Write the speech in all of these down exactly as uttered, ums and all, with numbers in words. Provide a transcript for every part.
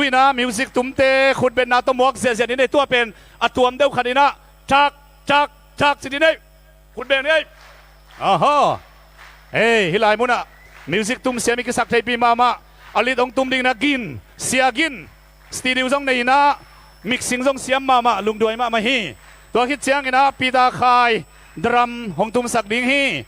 Ina music tumte khutbetna tawh muak ziahziah ni nei, tua pen a tuam deuh khat ina thak thak thak ci ni nei. Khutbeng ni ei. Aha. Ei, hih lai munah music tum siam i kisak theipi mahmah. A lead hong tum dingin a Gin, Sia Gin, studio zong nei ina, mixing zong siam mahmah, lungduai mahmah hi. Tua khit ciangin a Peter Khai, drum hong tumsak ding hi.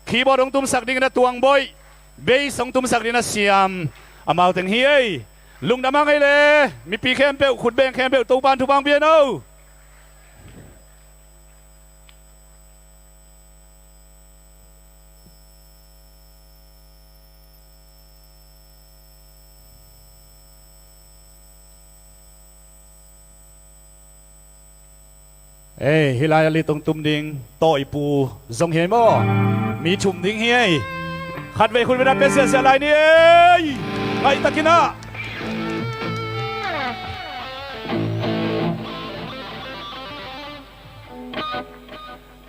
Keyboard hong tumsak dingin a Tuang Boih, bass hong tumsak dingin a Siam. Amau teng hi ei. Lungdam a ngei le, mipi khempeuh, khutbeng khempeuh, Topa'n thupha hong pia hen aw. Ei, hih lai a lead hong tum ding Tawipu zong hi ei maw? Mi thum ding hi ei. Khatvei khutbetna pia ziahziah lai ni ei. Ngaihtakin ah.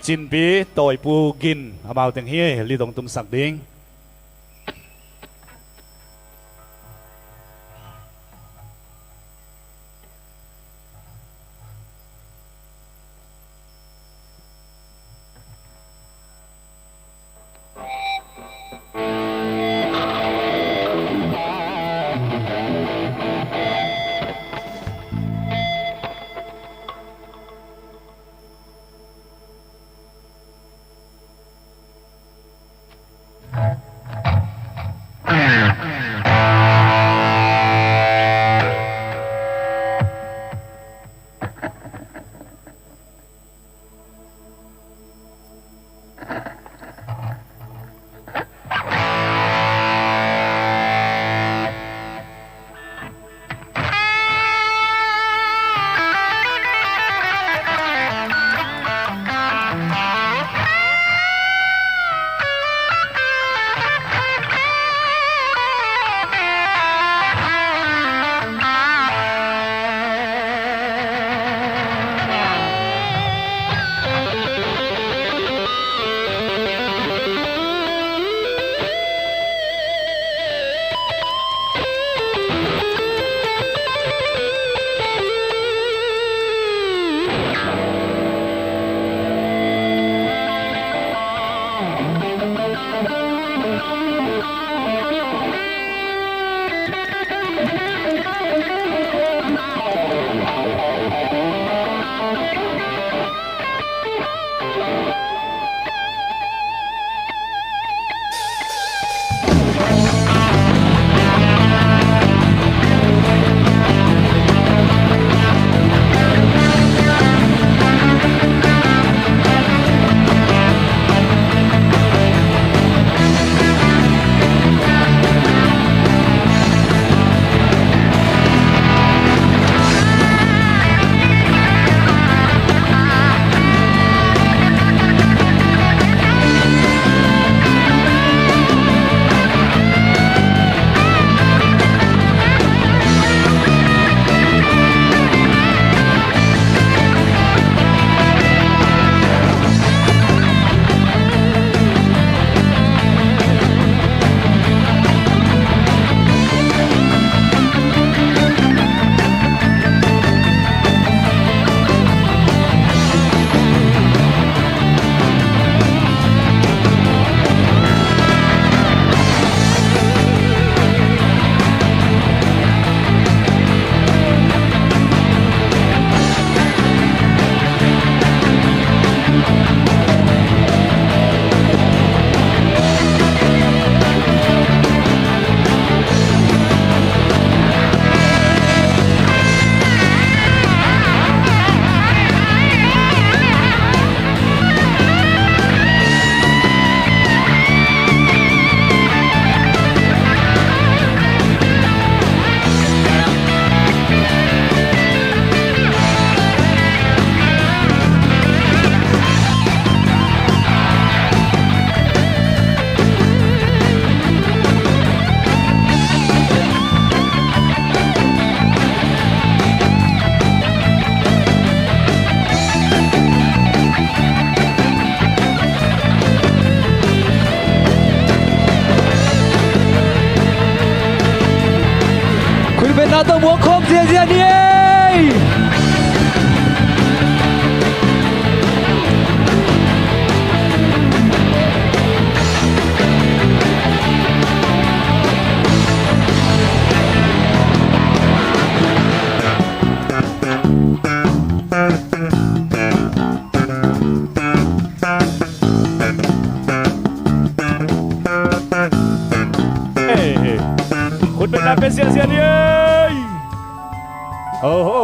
Cinpi, Tawipu, Gin, amau teng hi ei, lead hong tumsak ding. Natong muak khawm ziazia ni ei. Hei, hei. Khutbetna pia ziazia ni ei. Ho, ho.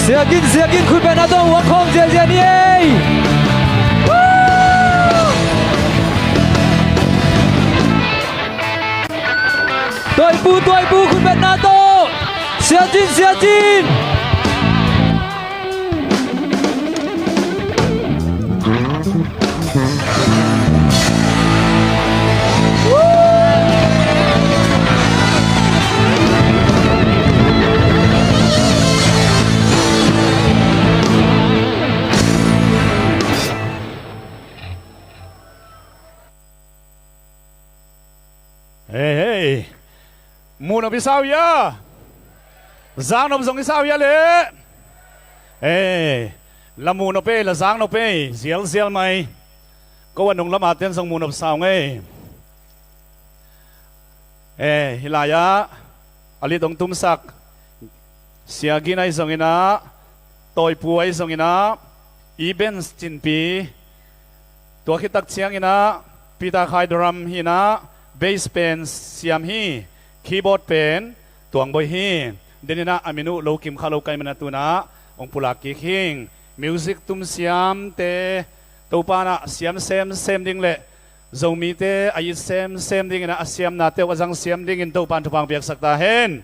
Siakin, siakin, khutbetna tawh muak khawm ziazia ni ei. Woo! Toipu, toipu, khutbetna tawh. Siacin, siacin. Hei, hei. Muh nop i sa uh hia? Zak nop zong i sa uh hia leh? Hei, la muh nop ei, la zak nop ei, zialzial mai. Ko a nung lam a ten zong muh nop sa ung ei. Hei, hih lai-ah a lit hong tumsak Sia Gin ahi zongin ah, Toipu ahi zongin ah, Evans Cinpi, tua khit tak ciangin ah, Peter Khai drum hi in ah, bass pen Siam hi, keyboard pen Tuang Boi hi. Den in ah a min uh lo kim kha lo ka hih manin ah tu in ah hong pulak kik hing. Music tum siamte Topa in ah siam semsem ding le Zomite a it semsem dingin ah a siamnate uh a zang siam dingin Topa in thupha hong piaksak ta hen.